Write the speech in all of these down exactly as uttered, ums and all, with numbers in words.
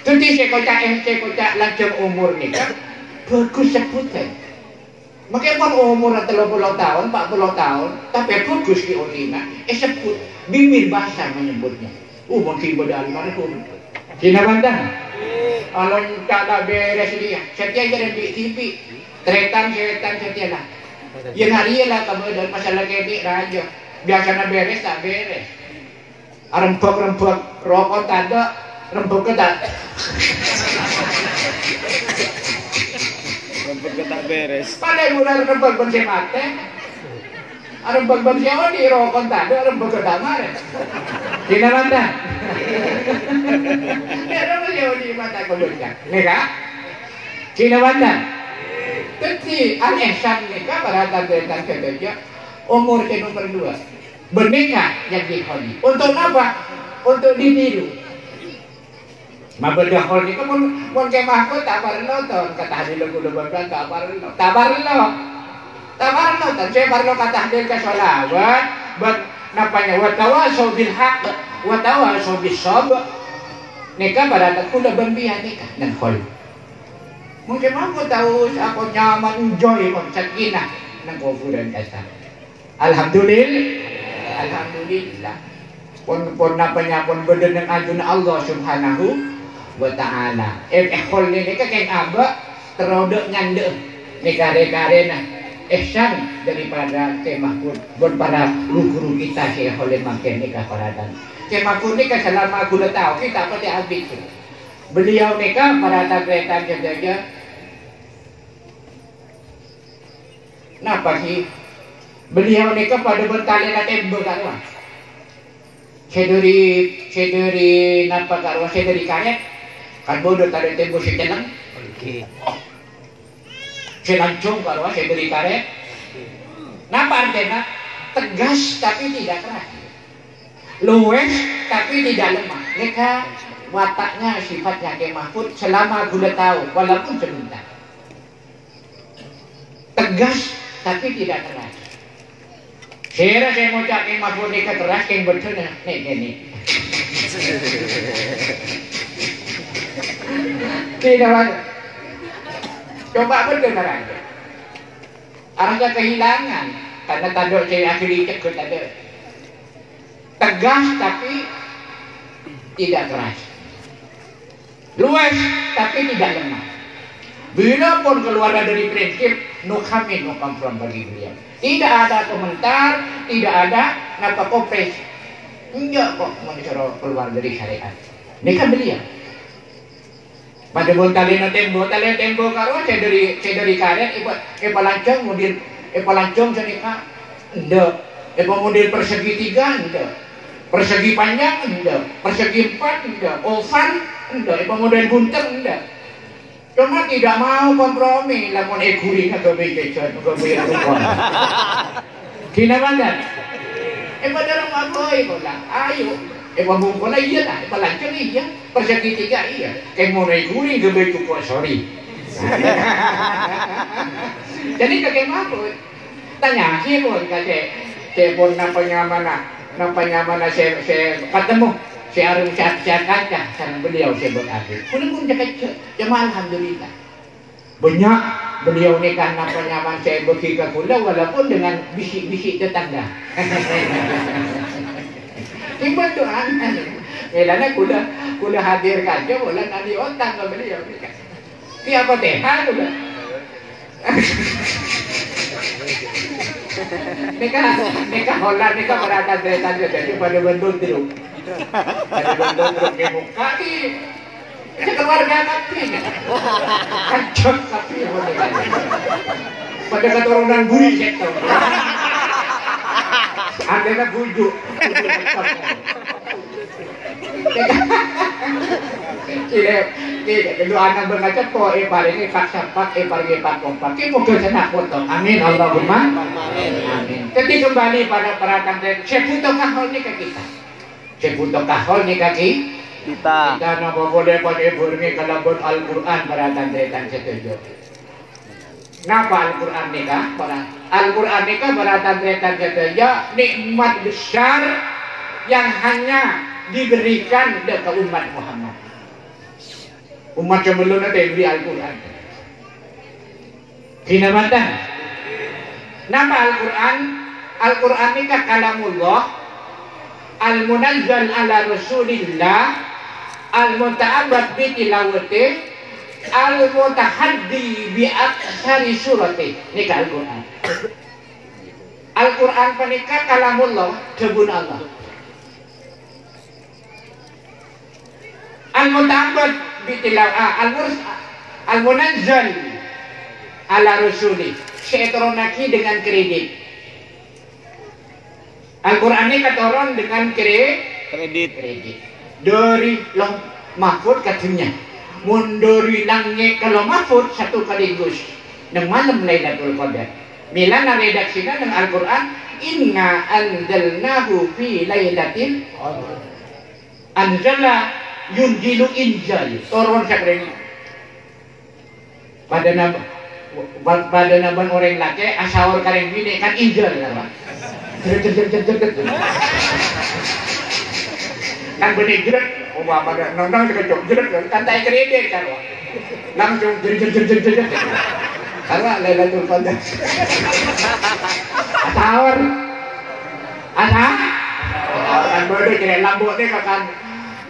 Dhâddhi sè èkoca', sè èkoca' lanjhâng omor nèka bhâghus sebbhudhân. Mangkèn mon omorra tello polo taon, empa' polo taon, tapè bhâghus ghi' odhi'na, èsebbhut, bibir basah menyebbhutnya. Uh, mon ghi' bâdâ almarhum. Sina bhânten? Alonca' ta' bherres dhiyâ. Satèya jârèya bi'-dhibi'. Tarètan-sètan satèya la. Yâ, narèya la kabâdâ'ân masalah kènè' rajâ. Biyasana bherres ta' bherres. Arembhâk-rembhâk, roko' tadâ', rembhâghâ ta'. Rembhâghâ ta' bherres. Padahal mula rembhâk bân sè matè. Arembhâk bân sè odhi', roko' tadâ', rembhâghâ ta' marè. Sina bhânten? Iyâ, rembhâk sè odhi' mata kebelakang. Nèka? Sina bhânten? Dhâddhi, al-ihsan nèka para tan-tarètan sadhâjâ, omor sè nomer dua. Bân nèka yang dikholi. Untuk napa? Untuk ditiru. Mabâdâ khol nèka pon, pon kemah pon ta' parlo, ton, ka tahlil kaulâ bân ta' parlo. Ta' parlo. Ta' parlo, ton. Sè parlo ka tahlil, ka sholawat, bân napa nya, wa tawasau bil haq, wa tawasau bis sabr. Nèka para ta-, kaulâ bân biyâ nèka, nèng khol. Mon kemah pon tao, apa nyaman, enjoy, pon sakinah, nèng kuburân kata. Alhamdulillah. Alhamdulillah. Pon, pon napa nya pon bâdâ nèng ajunna Allah Subhanahu wa Ta'ala. Eh, eh, khol nèka kèng abâ', terro dâ' nyandhâ. Nèka rè-karèna ihsan daripada kemah pon, pon para ru-ghuru kita sè khol mangkèn nèka para tan. Kemah pon nèka salama kaulâ tao, kita pati abit. Beliau nèka para tan-tarètan sadhâjâ. Napa sih? Beliau nèka padâ bân talèna tèmbhâ ka'rowa. Sè dâri, sè dâri napa ka'rowa, sè dâri karèt. Kan bâdâ talè tèmbhâ sè cellèng. Sè lanjhâng ka'rowa, sè dâri karèt. Napa artèna? Tegas tapi tidak keras. Luwes tapi tidak lemah. Nèka wataknya, sifatnya Kè Mahfud selama kaulâ tao, walaupun sebentar. Tegas, tapi tidak keras. Sèra sè ngoca' Kè Mahfud nèka keras, kèng bâdâna nè'-kènè'. Tidak, Pak. Coba bâdâ karanja. Aranja kehilangan, karena tanduk sè akhiri cegghâ tanduk. Tegas, tapi tidak keras. Luwes, tapi tidak lemah. Bila pun keluar dari prinsip, no comment, no compromise bagi beliau. Tidak ada komentar, tidak ada napa kopres. Enggak kok, mau disuruh keluar dari syariat. Ini kan beliau. Padâ bân talèna tèmbhâ, talè tèmbhâ ka'rowa sè dâri, sè dâri karèt, èpa-, èpalanjhâng model, èpalanjhâng sanèka, endâ'. Èpamodel persegi tiga, endâ'. Persegi panjang, endâ'. Persegi empat, endâ'. Oval, endâ'. Èpamodel bhunten, endâ'. Cuma tidak mau kompromi, lamon èghuringa ghâbây jhâjhân, ghâbây rokok. Gina bhânten. Èpadâ roma bhâi pola. Ayo. Èpabungkola iyâ ta'? Èpalanjhâng iyâ. Persegi tiga iyâ. Kèng mon èghuring ghâbây cuko', sorry. Jadi kakè mabuk. Tanya'aghi pon ka sè, sè pon napa nyamana, napa nyamana sè, sè katemmo, sè arung sehat-sehat kanca sareng beliau sè bân abit. Kaulâ pon cè'-kècè', cuma alhamdulillah. Bânnya' beliau nèka napa nyaman sè èbâghi ka kaulâ, walaupun dengan bisik-bisik tetangga. Timbang do'ana. Mèlana kaulâ, kaulâ hadir kanca, kaulâ naghi otang ka beliau nèka. Tiap Fatihah kaulâ. Nèka, nèka holan, nèka para tan-tarètan, jadi padâ bân dondro. Padâ bân dondro è muka, di Keluarga kabeh. Kancak kabeh. Padâ keturunan buri sèttong. Andâna bujuk. Cile, cile, kedua anak berkaca po, eh, paling eh, paksa pak, eh, paling eh, pak kompak. Ki moga sena foto. Amin, Allahumma. Amin. Jadi kembali pada perhatian saya, saya butuh kahol ini ke kita. Sè bhuto kahol nèka ki-, kita. Kita napa polè panyèbhârngè kalabân Al-Qur'an, para tan-tarètan sadhâjâ. Napa Al-Qur'an nèka? Para, Al-Qur'an nèka, para tan-tarètan sadhâjâ, nikmat besar yang hanya diberikan dâ' ka umat Muhammad. Ommat sè mellona ta' èberri' Al-Qur'an. Ghina mantan. Napa Al-Qur'an? Al-Qur'an nèka kalamullah, al-munazzal ala Rasulillah, al-muta'abbad bi tilawati, al-mutahaddi bi aktsari surati. Nèka Al-Qur'an. Al-Qur'an panèka kalamullah, dhâbuna Allah. Al-muta'abbad bi tilaw-, ah, al-murs-, al-munazzal ala rasuli, sè ètoronnaghi dengan kredit. Al-Qur'an nèka toron dengan kre-, Kredit. kredit. Dhâri Lauh Mahfud ka dhunnya. Mon dhâri langngè' ka Lauh Mahfud, sèttong sekaligus. Neng malem Lailatul Qadar. Mèlana redaksina neng Al-Qur'an, "Inna anzalnahu fi lailatil qadar." Anzala yunzilu inzal, toron saprèna. Padâna, pa-, padâna bân orèng lakè' asaor ka rèng binè' kan inzal, apa? Jrèt, jrèt, jrèt, jrèt, jrèt. Kan bânnè jrèt, oh, apa, nonton terkejut, jrèt, kan ta' èkredit, kan, wah. Langsung jrèt, jrèt, jrèt, jrèt, jrèt. Apa, Lailatul Qadar. Asaor. Asa? Kan bâdâ jrèt lambu' nèka kan.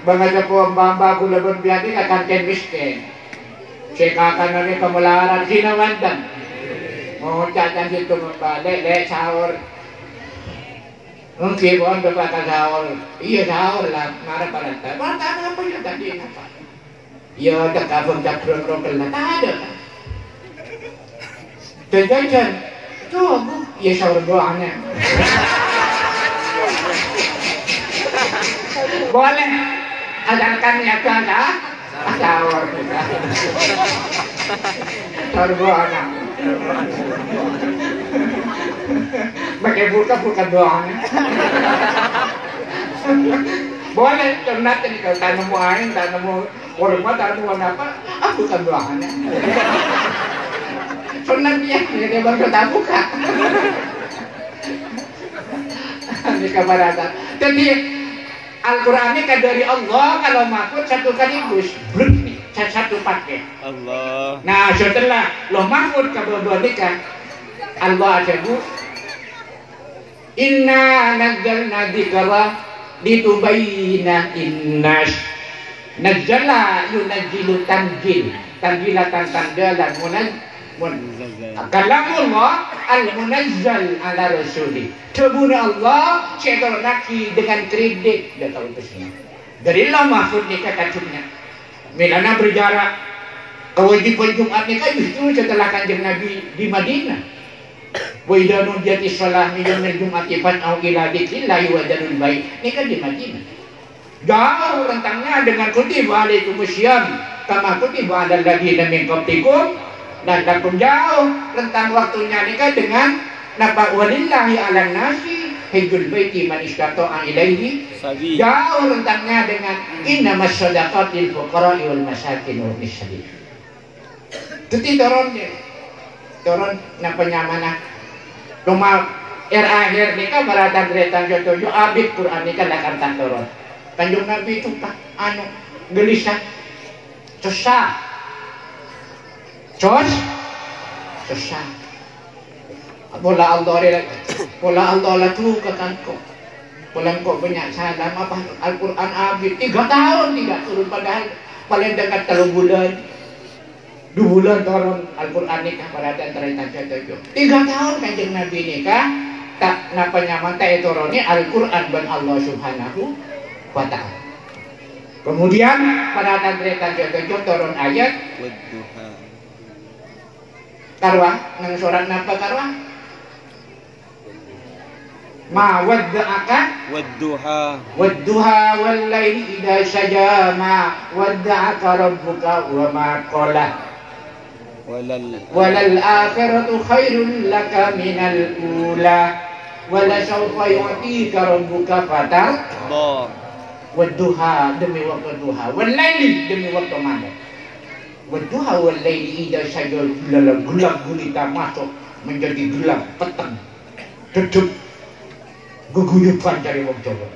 Bângsa sepuh mbah-mbah kaulâ bân biyadina kan kèng miskin. Sè kakanna nèka malarat, ghina mantan. Ngoca' can sèttong, "Lè', Lè', saor." "Èngghi, pon, Bapa', ka saor." "Iyâ, saor la, mara parènta." "Parènta napa, yâ, tadâ' napa?" "Yâ, ca'na bâng cabrang rowa ghellâ'." "Tadâ'." "Jhâjhân." "Coba." "Yâ, saor du'âna." Boleh. Asalkan niat, ah, saor. Saor du'âna. Pakai buka, buka du'âna. Boleh, sunat ini kalau ta' nemmo aèng, ta' nemmo Korma taruh napa? Aku tambahannya. Sunat ya, ini baru kita buka. Ini kabaratan. Jadi, Al-Quran ini kan dari Allah, kalau mahfud satu sekaligus. Bluk nih, sa-, satu paket. Allah. Nah, setelah Lauh Mahfud ke bawah nikah, Allah ada, Bu. "Inna nazzalna dzikra litubayyina linnas." Nazzala yunazzilu tanzil. Tanzilatan tanzalan munaz-, mun-, kalamullah al-munazzal ala rasuli. Dhabuna Allah sè ètoronnaghi dengan kredit dâ' ka utusanna. Dari Lauh Mahfud nèka ka dhunnya. Mèlana berjarak. Kewajiban Jumat nèka justru setelah Kanjeng Nabi di Madinah. "Wa idza nudiya lis-sholati min yaumil jum'ati fas'au ila dzikrillahi wa dzarul bai'." Nèka di Madinah. Jauh rentangnya dengan kutiba alaikumus shiyam kama kutiba alal ladzina min qablikum. Dan kampung jauh rentang waktunya nèka dengan napa, "Walillahi 'alan nasi hajjul baiti man istata'a ilaihi." Sabi. Jauh rentangnya dengan "Innamas shadaqatu lil fuqara'i wal masakin wa ibnis sabil." Dhâddhi toron, ya. Toron napa nyamana? Coma er-aher nèka marè tan-tarètan contoh, yo abit Quran nèka la kantha toron. Kanjeng Nabi itu, Pak, anu, gelisah. Sossa. Sos-, sossa. Pola Allah rela, pola Allah la duka ka engko'. Pola engko' bânnya' salah, apa Al-Quran abit tiga tahun tidak turun, padahal paling dekat tello bulân. Du bulân toron Al-Quran nèka, para tan-tarètan sadhâjâ. Tiga tahun Kanjeng Nabi nèka ta' napa nyamana ta' ètoronè Al-Quran bân Allah Subhanahu wa Ta'ala. Kemudian, para tan-tarètan sadhâjâ, toron ayat Wadduha. Karowa, neng sorat napa karowa? Ma wadda'aka Wadduha. Wadduha wal laili idza saja, ma wadda'aka rabbuka wa ma qala. Walal Walal akhiratu khairul laka minal ula. Wala sawfa yu'tika rabbuka fatar. Bo. Wadduha, demi waktu duha. Wal laili, demi waktu malem. Wadduha wal laili idza saja, gelap, gelap gulita masuk menjadi gelap peteng. Dhâddhi geguyuban dâri wong Jawa.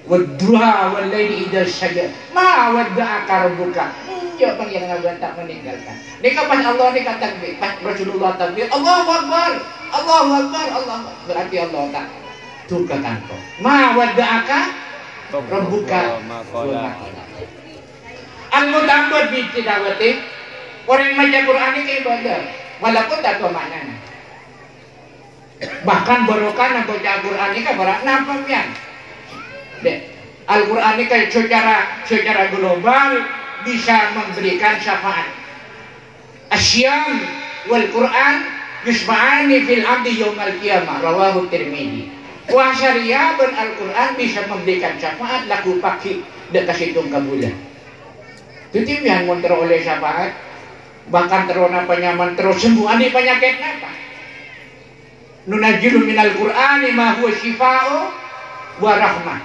"Wadduha wallaili idza saja. Ma wadda'aka rabbuka." Enjâ' Pangèranna bâ'na ta' meninggalkan. Nèka pas Allah nèka takbir, pas Rasulullah takbir, "Allahu Akbar, Allahu Akbar, Allahu Akbar." Berarti Allah ta' duka kanto. "Ma wadda'aka rabbuka wa ma qala." Al-muta'abbad bi tilawati, orèng maca Qur'an nèka ibadah, walaupun ta' tao ma'nana. Bahkan barokahna baca Al-Qur'an nèka bara' napa, sampèyan? Dek, Al-Qur'an nèka secara, secara global bisa memberikan syafaat. "As-siyam wal Qur'an yusfa'ani fil 'abdi yaumal qiyamah," rawahu Tirmidzi. Puasa rèya bân Al-Qur'an bisa memberikan syafaat lagghu' paghi' dâ' ka sèttong ka bulân. Dhâddhi, sampèyan mon terro ollè syafaat, bahkan terro napa nyaman, terro sembuh, andi' panyakèt napa? "Nunazzilu minal Qur'ani ma huwa syifa'u wa rahmah."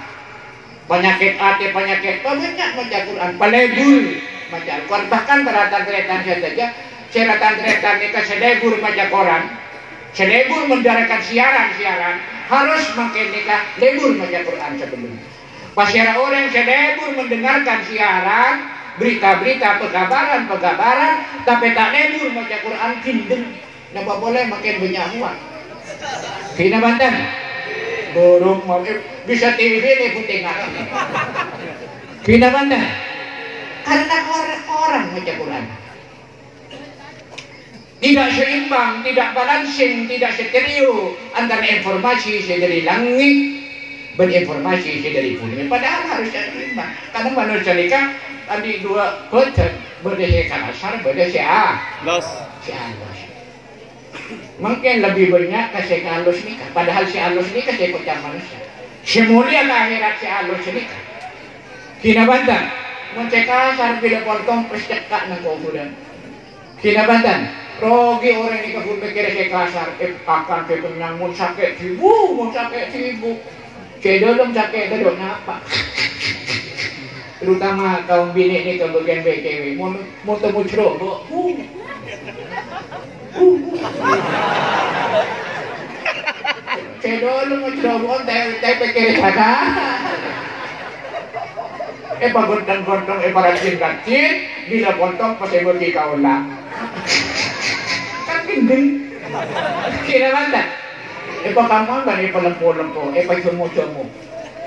Panyakèt atè, panyakèt bânnya' maca Qur'an, palebur maca Al-Qur'an. Bahkan tan-tarètan sadhâjâ, sè tan-tarètan nèka sè lebur maca Qur'an, sè lebur mendengarkan siaran-siaran, harus mangkèn nèka lebur maca Qur'an sabellunna. Pasèra orèng sè lebur mendengarkan siaran, berita-berita, pekabaran-pekabaran, tapè ta' lebur maca Qur'an, ghândhâng. Napa polè makin bânnya' muat. Ghina bhântèn? Burung mau, eh, bisa T V ini puting ati. Ghina bhântèn? Karena kor-, korang maca Qur'an. Tidak seimbang, tidak balancing, tidak stereo antara informasi sè dâri langngè' bân informasi sè dâri bhumè. Padahal harus seimbang. Karena manusia nèka andi' dua bhâdhân, bâdâ sè kasar, bâdâ sè a-, Los. sè alus. Mungkin lebbi bânnya' ka sè alus nèka, padahal sè alus nèka sè èkoca' manossa. Sè molja ka akhèrat sè alus nèka. Ghina bhântèn, mon sè kasar bilâ pontong pas cekka' nang kobhurân. Ghina bhântèn, rogi orèng nèka ghun mèkkèrè sè kasar, eh, akan sè kennyang, mon sakè' dhibu', mon sakè' dhibu'. Sè dâlem sakè' dâlem napa? Terutama kaum binè' nèka bâgiyân bâi cewek. Mon, mon temu ceroboh, huh. Huh. Sè dâlem ceroboh, tè-, tè-, pèkkèrè saja. Èpagontong-gontong, èparajin-rajin, bilâ pontong pas èbâghi kaulâ. Kan ghândhâng. Ghina bhântèn. Èpakamma kan èpalempo-lempo, èpajhâmo-jhâmo.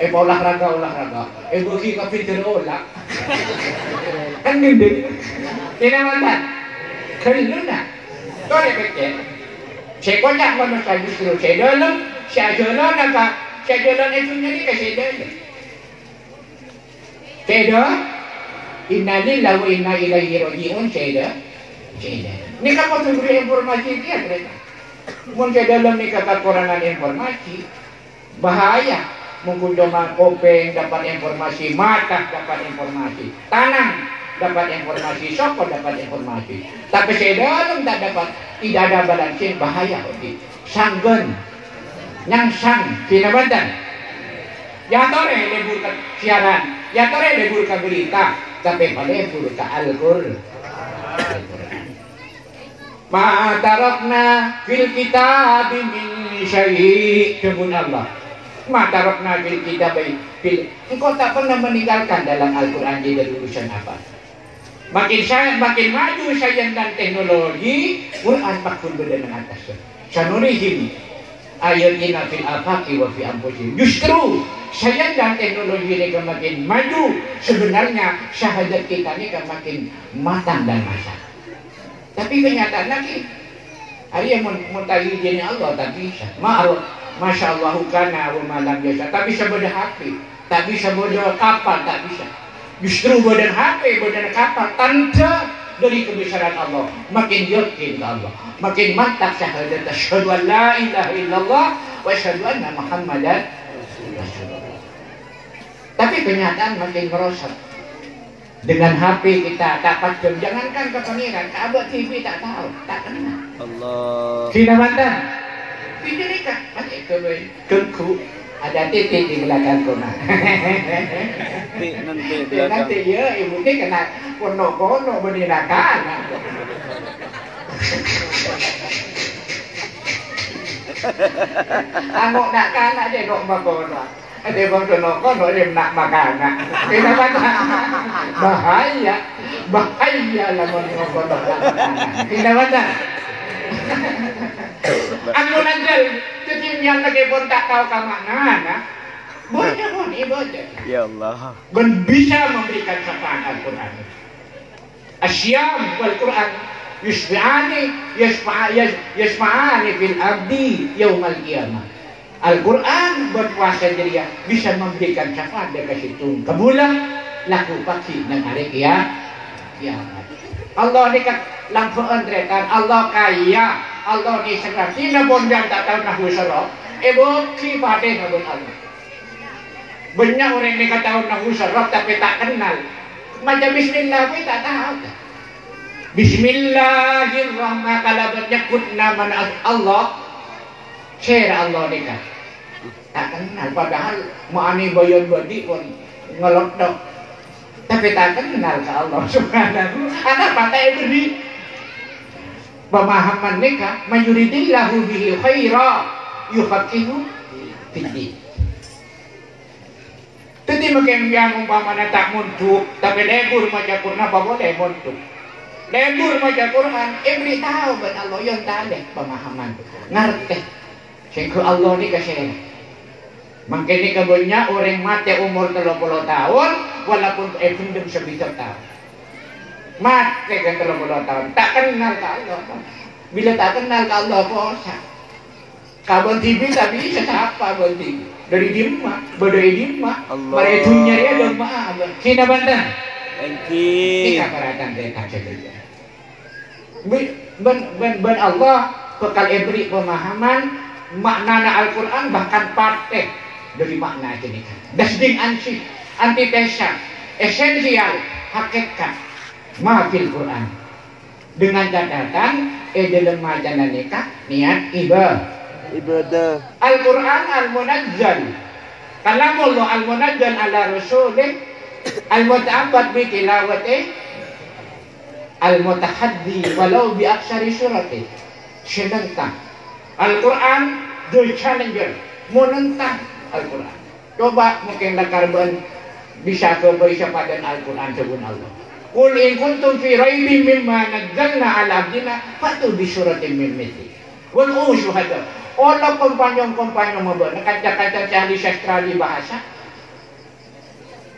Èpaolahraga-olahraga. Èbâghi ka bhidhâr ola. Kan ghândhâng. Ghina bhântèn. Ghâllu na. Torè pèkkèr. Sè èkoca' manossa justru sè dâlem, sè ajhâlâna ka, sè ajhâlân è dhunnya nèka sè dâlem. Cèdâ, "Innalillahi wa inna ilaihi raji'un," cèdâ, cèdâ. Nèka kodhu bâri' informasi kèya, tarètan. Mon sè dâlem nèka kakorangan informasi, bahaya. Mungkin coma kopèng dapat informasi, mata dapat informasi, tanang dapat informasi, soko dapat informasi. Tapè sè dâlem ta' dapat, tidak ada balancing, bahaya, odi. Sangghân. Nyangsang, ghina bhântèn. Ya torè lebur ka siaran, ya torè lebur ka berita, tapè palebur ka Al-Qur-, Al-Qur'an. "Ma tarakna fil kitabi min syai'," dâbuna Allah. "Ma tarakna fil kitabi fil," Engkau tak pernah meninggalkan dalam Al-Qur'an jadi urusan apa. Makin sa-, makin maju sains dan teknologi, Qur'an pagghun bâdâ neng attas. "Sanurihim ayatina fil afaqi wa fi anfusihim." Justru, sains dan teknologi nèka makin maju, sebenarnya syahadat kita nèka makin matang dan masak. Tapi kenyataannya ki, arèya mon, mon ta' èzin Allah, ta' bisa. Ma-, Masya Allahu kana wa ma lam yasya. Ta' bisa bâdâ H P, ta' bisa bâdâ kapal, ta' bisa. Justru bâdâna H P, bâdâna kapal, tandhâ dâri kebesaran Allah. Makin yakin ka Allah. Makin mantap syahadat, asyhadu an la ilaha illallah wa asyhadu anna Muhammadan Rasulullah. Tapi kenyataan makin merosot. Dengan H P kita ta' pajhâm, jangankan ka Pangèran, ka abâ' T V ta' tao, ta' kenna'. Allah. Ghina bhântèn. Ghina nèka, kan itu, weh. Genggu. Ada titik di belakang koma. Nanti, nanti, ya, ibu ini kena kono-kono beri nakal. Anu nak kana' deh, nok makono. Ade bang kono-kono lim nak makana. Kenapa ta'? Bahaya. Bahaya lamun ngokono. Kenapa ta'? Al-Munazzal, kekinian lagi pun tak tahu ka maknana. Bocah pun ibadah. Ya Allah. Dan bisa memberikan syafaat Al-Quran. As-siyam wal Qur'an yusfa'ani, yusfa-, yus-, yusfa'ani fil abdi yaumal qiyamah. Al-Qur'an bân powasa jârèya bisa memberikan syafaat dâ' ka sèttong kabulâ, lagghu' paghi' neng arè kiya-, kiyamat. Allah nèka lambâ'ân, tarètan. Allah kaya, Allah nèserra. Sèna pon jhân ta' tao nahwu soro, èbâghi patèna bân Allah. Bânnya' orèng nèka tao nahwu soro, tapè ta' kennal. Maca bismillah pon ta' tao. Bismillahirrahman-, kalabân nyebbhut namana Allah. Sèra Allah nèka. Ta' kennal, padahal ma'anè bâjâ bâdhi pon ngelottok. Tapè ta' kennal ka Allah Subhanahu. Anapa ta' èbherri'? Pemahaman nèka, "May yuridillahu bihi khaira yufaqqihhu fiddin." Dhâddhi, makè sampèyan ompamana ta' mondhuk, tapè lebur maca Qur'an, napa polè mondhuk? Lebur maca Qur'an, èbherri' tao bân Allah, yâ talè pemahaman, ngartè. Sèngko' Allah nèka sèra. Mangkèn nèka bânnya' orèng matè omor tello polo taon, walaupun èbhendhem sabidhâk taon. Matè kan tello polo taon, ta' kennal ka Allah. Bilâ ta' kennal ka Allah, posa. Ka bân dhibi' ta' bisa sapa bân dhibi'. Dâri dimma, bâdâ è dimma. Allah. Marè dhunnya rèya dimma, bân. Sèna bhânten? Èngghi. Nèka paratan rètan sadhâjâ. Bi-, bân, bân, bân Allah bhâkal èbherri' pemahaman ma'nana Al-Qur'an, bahkan patè dâri ma'na ghânèka. Dasding ansih, antitesa, esensial, hakikat, ma fil Qur'an. Dengan catatan, è dâlem macana nèka niyat iba-, Ibadah. Al-Qur'an al-munazzal. Kalamullah al-munazzal ala rasulih al-muta'abbad bi tilawatih al-mutahaddi walau bi aksari suratih. Sè nentang. Al-Qur'an, the challenger. Mon nentang Al-Qur'an. Coba mungkin lakar bân bisa ghâbây sapadhân Al-Qur'an dhâbuna Allah. "Qul in kuntum fi raibin mimma nazzalna ala abdina fa'tu bi suratin min mithli. Wad'u syuhada." Ola kompanyong-kompanyong bâ'na, kanca-kanca ahli sastra ahli bahasa.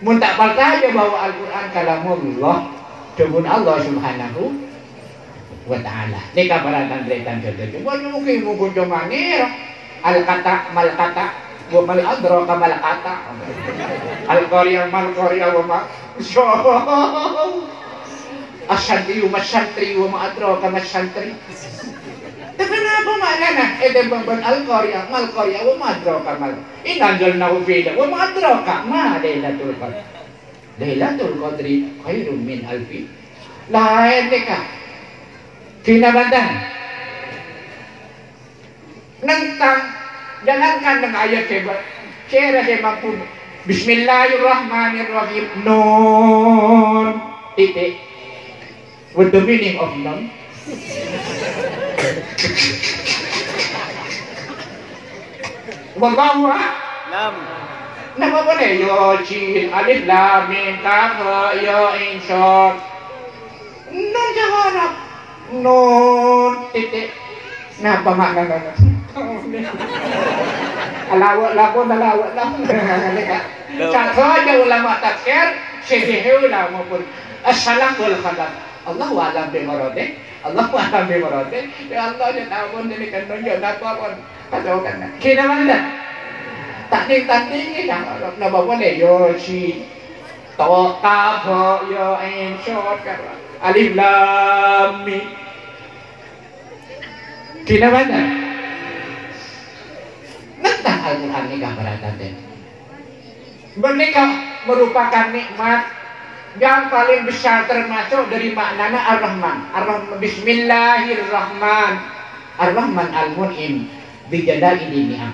Mon ta' parcajâ bahwa Al-Qur'an kalamullah, dhâbuna Allah Subhanahu wa Ta'ala. Nèka para tan-tarètan sadhâjâ. Mon mungkin mungkin coma nèra. Al-qata, mal qata, wa mal adraka mal qata. Al-qari'ah, mal qari'ah, wa ma, As-santri, wa mas santri, wa ma adraka mas santri. Tapè napa ma'nana? Ètèmbhâng bân al-qari'ah, mal qari'ah, wa ma adraka mal. Inna anzalnahu fi lail-, wa ma adraka ma lailatul qadr. Lailatul qadri khairum min alfi. Laèn nèka. Dina bhânten. Nentang. Jangankan neng ayat sè ba-, sèra sè mampu. Bismillahirrahmanirrahim. Nun. Titik. What the meaning of nun? Wallahu a-, Lam. Napa boleh? Yasin, alif, lam, mim, kaf, ha, ya, ain, sad. Nun jawara. Nun, titik. Napa maknana? Allahu Akbar, Allahu Akbar. Loh. Sadhâjâ ulama tafsir, sè dhehe ulama pun. As-salam wal khalaf. Allahu a'lam bi muradih. Allahu a'lam bi muradih. Ya Allah, ya ampon, ini kan nunjuk napa pun. Kacau kan. Kira mana? Tak ning tandingi, nah, napa boleh? Yasin. To, kaf, ha, ya, ain, sad, kan. Alif, lam, mim. Dina bhânten. Nentang Al-Qur'an nèka, para tan-tarètan. Bân nèka merupakan nikmat yang paling besar, termasuk dari maknana Ar-Rahman. Ar-Rahman, Bismillahirrahman. Ar-Rahman Al-Mun'im bi jalaili ni'am.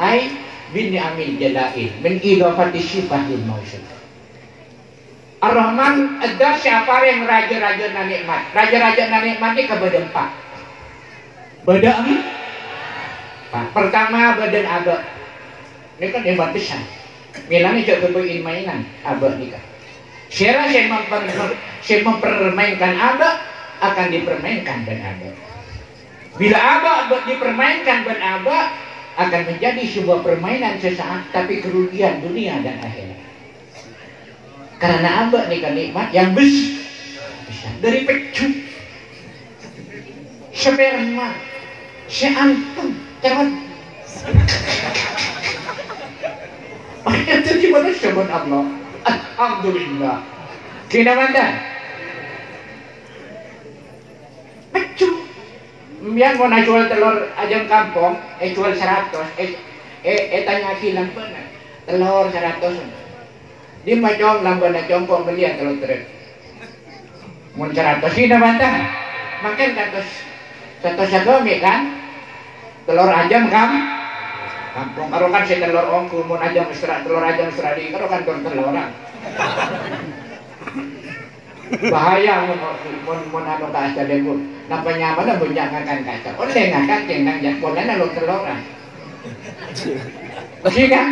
Ai, bi ni'amil jalail. Min idhafati sifat lil mausuf. Ar-Rahman, Dzat sè aparèng rajâ-rajâna nè'mat. Rajâ-rajâna nè'mat nèka bâdâ empa'. Bâdâ empa'. Pertama, bâdân abâ'. Nèka kan hebat pisan. Mèlana jhâ' ghâbây in-mainan abâ' nèka. Sèra sè memper-, sè mempermainkan abâ' akan dipermainkan bân abâ'. Bila abâ' bâ-, dipermainkan bân abâ', akan menjadi sebuah permainan sesaat, tapi kerugian dunia dan akhirat. Karena abâ' nèka nikmat yang bes-, besar. Dhâri pejjhu', sperma, sè anteng, cerot. Dhâddhi manossa bân Allah. Alhamdulillah. Kèna mantap. Pejjhu'. Sampèyan mon ajhuwâl tellor ajâm kampong, èjhuwâl saratos, è-, è-, ètanya'aghi lambâna, tellor saratos. Dimma, Cong, lambâna, Cong, engko' mellèya tellor trek. Mon saratos, sèna bânta. Mangkèn kantos saratos sagâmè', kan? Tellor ajâm kam-, kampong. Karo kan sè tellor ongghu, mon ajâm Austra-, tellor ajâm Australia, karo kan tellor-telloran. Bahaya mon, mon, mon anu ka Australia, Bu. Napa nyamana bânnya' ngakan kaca? Ollè ngakan, cèng nang ja-, polana lo telloran. Iya kan?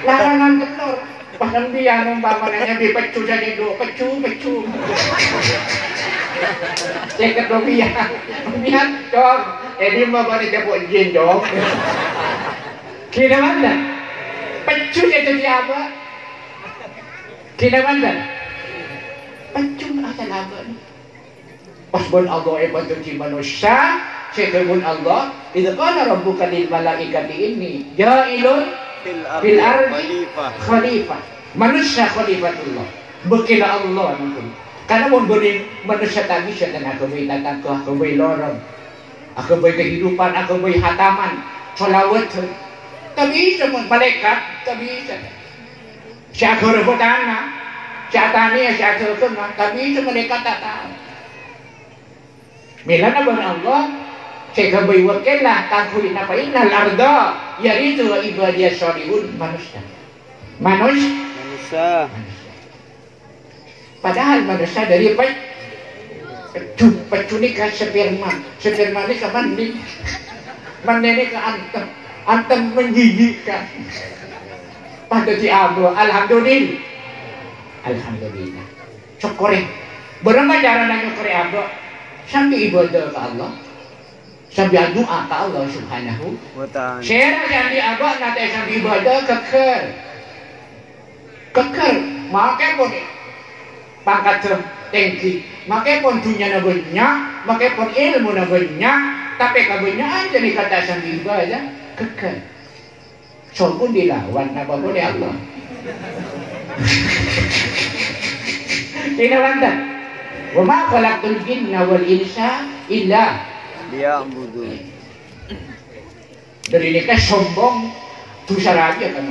Larangan tellor. Pas sampèyan umpamana nyambi pejjhu' sajâ, "Pejjhu', pejjhu'." Sèket rupiah. Sampèyan, Cong. È, dimma bâ'na jhâ' po' jin, Cong. Kèna mantap. Pejjhu' sè dhâddhi abâ'. Kèna mantap. Pejjhu' asal abâ'. Pas bân Allah èpadhâddhi manossa, sè dhâbuna Allah, "Idz qala rabbuka lil malaikati inni ja'ilun fil ardi khalifah." Manossa khalifatullah. Bhâkèlla Allah nèko. Karna mon bânnè manossa ta' bisa, kan, aghâbây tatangghâ, aghâbây lorong, aghâbây kehidupan, aghâbây hataman, shalawat. Ta' bisa, mon malaèkat, ta' bisa. Sè aghârâ bâtana, sè atanèya, sè adhâghângnga, ta' bisa, malaèkat ta' tao. Mèlana bân Allah, sè aghâbây wâkkèlla, kaangghuy napa, "Innal arda yarithuha ibadiyas shalihun," manossa. Manus-, Manossa. Manossa. Padahal manossa dhâri pej-, pejjhu', pejjhu' nèka sperma, sperma nèka mandi, mandi nèka anteng, anteng menjijikkan. Pas dhâddhi abâ', alhamdulillah. Alhamdulillah. Sokkorè. Bârâmma carana nyokkorè abâ'? Sambi ibadah ka Allah. Sambi adu'a ka Allah Subhanahu wa Ta'ala. Sèra sambi abâ' na ta' sambi ibadah, ghâggâr. Ghâggâr, makè pon pangkaddhâ tèngghi, makè pon dhunnyana bânnya', makè pon èlmona bânnya', tapè kabânnya'an ghânèka ta' sambi ibadah, ghâggâr. Sopun dilawan, napa polè Allah? Kèna bânta. "Wa ma khalaqtul jinna wal insa illa liya'budun." Dhâri nèka sombong, dhusa rajâ, kan?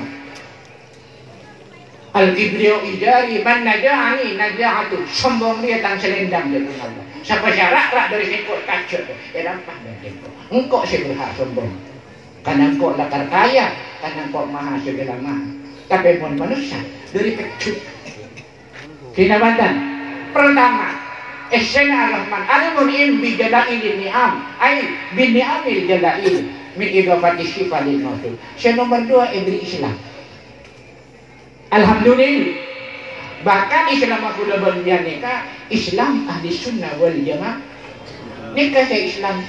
"Al-kibriya'u izari, man naza'ani naza'tu." Sombong rèya tang salendhâng, dhâbuna Allah. Sapa sè ra'-ra' dhâri sèngko' tajhâ, èrampas bân sèngko'. Engko' sè berhak sombong. Karna engko' lakar kaya, karna engko' maha segala maha. Tapè mon manossa, dhâri pejjhu'. Kèna bânta. Pertama, essèna Ar-Rahman, al-mun'im bi jalaili ni'am, ai bi ni'amil jalail, min idhafati sifah lil mausuf. Sè nomer dua, èbherri' Islam. Alhamdulillah. Bahkan Islam kaulâ bân panjhennengan nèka Islam Ahli Sunnah wal Jamaah. Nèka sè Islam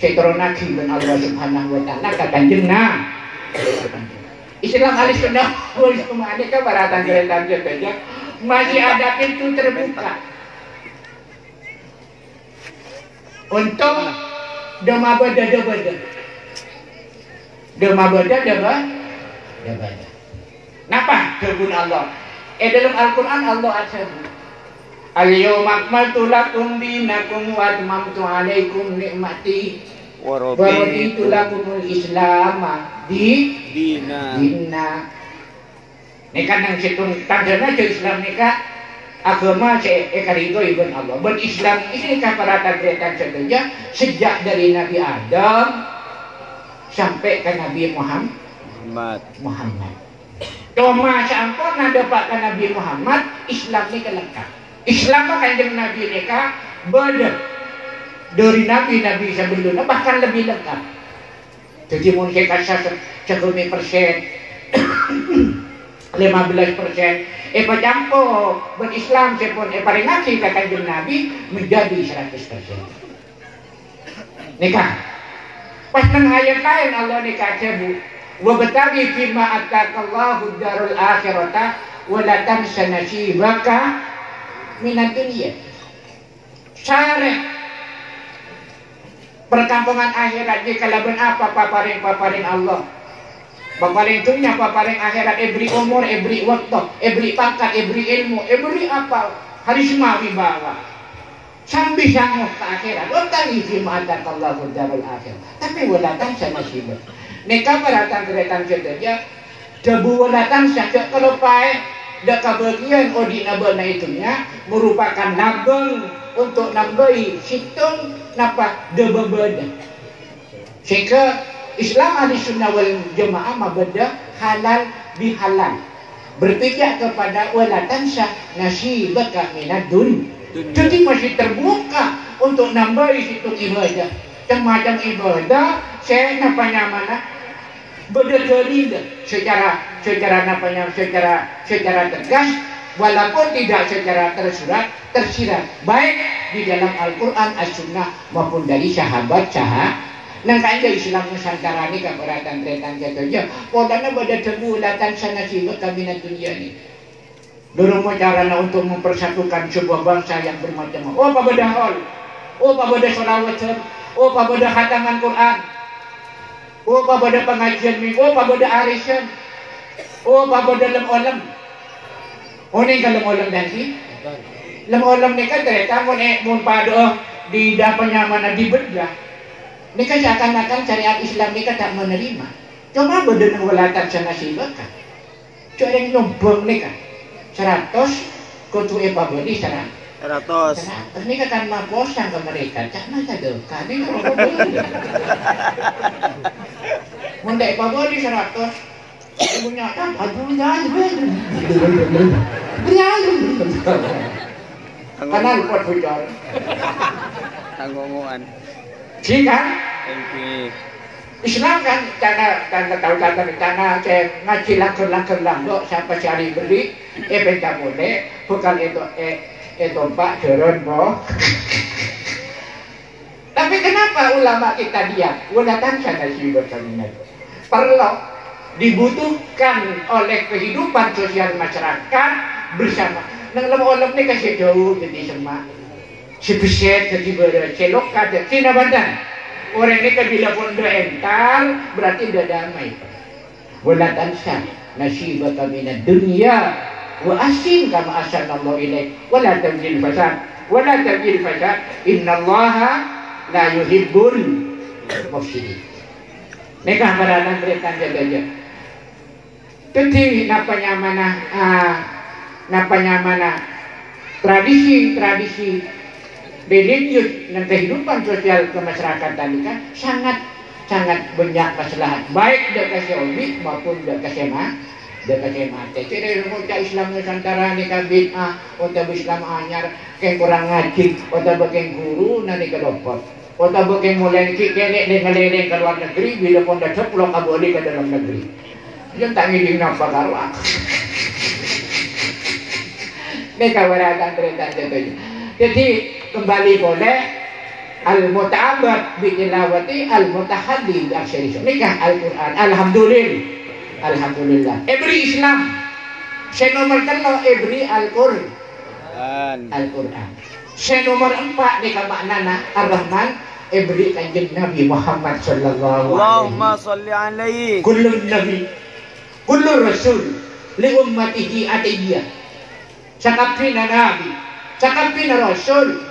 sè ètoronnaghi bân Allah Subhanahu wa Ta'ala ka Kanjeng Na-, Islam Ahli Sunnah wal Jamaah nèka para tan-tarètan sadhâjâ masih ada pintu terbuka. Onto dâ' mabâdâ dâ' bâdâ. Dâ' mabâdâ dâ' bâ-, dâ' bâdâ. Napa dhâbuna Allah? È dâlem Al-Qur'an Allah adhâbu, "Al-yauma akmaltu lakum dinakum wa atmamtu alaikum ni'mati wa raditu lakumul Islama di-, Dina. Dina." Nèka nang sèttong tandhâna jhâ' Islam nèka aghâma sè èkaridhoi bân Allah. Bân Islam nèka para tan-tarètan sadhâjâ, sejak dhâri Nabi Adam sampè' ka Nabi Muham-, Muhammad. Muhammad. Coma saamponna dâpa' ka Nabi Muhammad, Islam nèka lengkap. Islamma Kanjeng Nabi nèka bâdâ dhâri nabi-nabi sabellunna, bahkan lebbi lengkap. Dhâddhi mon sè kassa' sagâmè persen, lèma bellâs persen, èpacampo bân Islam sè pon èparèngaghi ka Kanjeng Nabi menjadi seratus persen. Nèka. Pas neng ayat laèn Allah nèka adhâbu, "Wabtaghi fima ataka Allahu darul akhirata wa la tansa nasibaka minad dunya." Sarè perkampongan akhèrat jiyâ kalabân apa paparèng-paparèng Allah. Paparèng dhunnya, paparèng akhèrat, èbherri' omor, èbherri' bâkto, èbherri' pangkat, èbherri' èlmo, èbherri' apa? Harisma wibawa. Sambi sango ka akhèrat. Wabtaghi fima ataka Allahu darul akhirah. Tapè wa la tansa nasibak. Nèka para tan-tarètan sadhâjâ, dhâbu wa la tansa, jhâ' kaloppaè, dâ' kabâgiyân odi'na bâ'na è dhunnya merupakan labâng untuk nambâi sèttong napa? Dâ' bâbâna. Sehingga Islam Ahli Sunnah wal Jamaah mabâdâ halal bihalal. Berpijak kepada wa la tansa nasibaka minad dun. Dhâddhi masih terbuka untuk nambâi sèttong ibadah. Macem-macem ibadah, sè napa nyamana bâdâ dalil secara, secara napa nyam-, secara, secara tegas, walaupun tidak secara tersurat, tersirat, baik di dalam Al-Quran, As-Sunnah, maupun dari sahabat saha-, neng ka'dinto Islam Nusantara nèka para tan-tarètan sadhâjâ. Polana bâdâ dhâbu, "La tansa nasibaka minad dunya" nèka. Dulu carana untuk mempersatukan sebuah bangsa yang bermacam-macam. Oh, pabâdâ hol. Oh, pabâdâ sholawatan. Oh, pabâdâ khataman Quran. Oh, pabâdâ pangajiân minggu. Oh, pabâdâ arisan. Oh, pabâdâ lem-olem. Oh, nèng ka lem-olem dan si. Lem-olem nèka tarètan mon, eh, mon padâ, eh, di dâpa nyamana dibedah. Nèka seakan-akan syariat Islam nèka ta' menerima. Coma bâdâ neng wa la tansa nasibaka. Jhâ' rèng nyombhâng nèka saratos, kodhu èpabâli sara-, Saratos. Saratos nèka kan maposang ka mereka, ca'na sadâkah nèka. Mon ta' èpabâli saratos, punya kan, aduh, ya, ya, ya. Kanan pot bocor. Tanggongoan. Ji kan? Èngghi. Islam kan, ca'na, ca'na tao ca'na, ca'na sè ngajhi langghâr-langghâr lambâ', sapa sè arè berri', èpènta polè, bhâkal èto-, è-, ètompa' dârân, po. Tapi kenapa ulama kita diam? Wa la tansa nasibaka minad. Perlu dibutuhkan oleh kehidupan sosial masyarakat bersama. Neng lem-olem nèka sè jhâu dhâddhi semma'. Sè bessèt dhâddhi bârâs, sè lokka dhâddhi nabâdhân. Orèng nèka bilâ pon dâ' entar, berarti dâ' damai. Wa la tansa nasibaka minad dunya wa ahsin kama ahsanallahu ilaik. Wa la tabghil fasad. Wa la tabghil fasad. Innallaha la yuhibbul mufsidin. Nèka para tan-tarètan sadhâjâ. Dhâddhi, napa nyamana, ah, napa nyamana tradisi-tradisi religius dan kehidupan sosial kemasyarakatan ini kan sangat, sangat banyak maslahat, baik dâ' ka sè obi' maupun dâ' ka sè ma-, dâ' ka sè matè. Kèra ngoca' Islam Nusantara nèka bid'ah, otabâ Islam anyar, kèng korang ngajhi, otabâ kèng ghuru nanèka lopot. Otabâ kèng molè ghi' kènè' neng-ngalènèng ka luar negeri, bilâ pon dâ' dhâplok abâli ka dâlem negeri. Iyâ, ta' ngèdhing napa karo aku. Nèka para tan-tarètan sadhâjâ. Jadi, kembali polè, al-muta'abbad bi tilawati al-mutahalli bi aksari. Nèka Al-Qur'an. Alhamdulillah. Alhamdulillah. Èberri' Islam. Sè nomer tello' èberri' Al-Qur-, Al-Qur'an. Sè nomer empa' nèka ma'nana Ar-Rahman èberri' Kanjeng Nabi Muhammad sallallahu alaihi. Allahumma shalli alaihi. Kullun nabi, kullur rasul, li ummatihi atiyah. Sakabbhina nabi, sakabbhina rasul,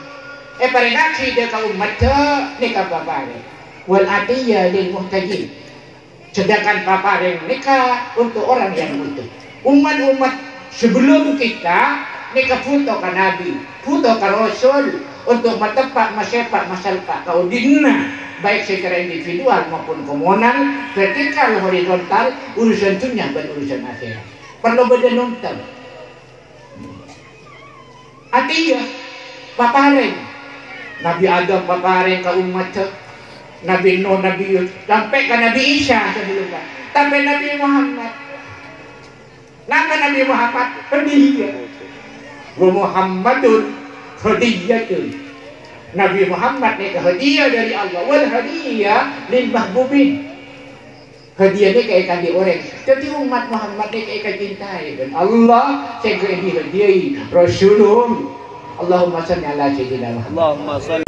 èparèngaghi dâ' ka ommaddhâ nèka paparèng. Wal atiyah lil muhtajin. Sedangkan paparèng nèka untuk orang yang butuh. Umat-umat sebelum kita nèka butuh ka Nabi, butuh ka Rasul untuk mateppa', masèpa', masalpa' kaodi'na, baik secara individual maupun komunal, vertikal, horizontal, urusan dunya bân urusan akhèrat. Parlo bâdâ nonton. Atiyah, paparèng. Nabi Adam paparèng ka ommaddhâ. Nabi Nuh, Nabi Yus, sampè' ka Nabi Isa sabellunna. Tapè Nabi Muhammad, napa Nabi Muhammad? Hadiyah. Wa Muhammadun hadiyatun. Nabi Muhammad nèka hadiyah dâri Allah. Wal hadiyah lil mahbubin. Hadiyah nèka èkadhi orèng. Dhâddhi, ommat Muhammad nèka èkacintai bân Allah, sèngko' èdihadiyai Rasulullah. Allahumma shalli ala Sayyidina Muhammad. Allahumma shalli.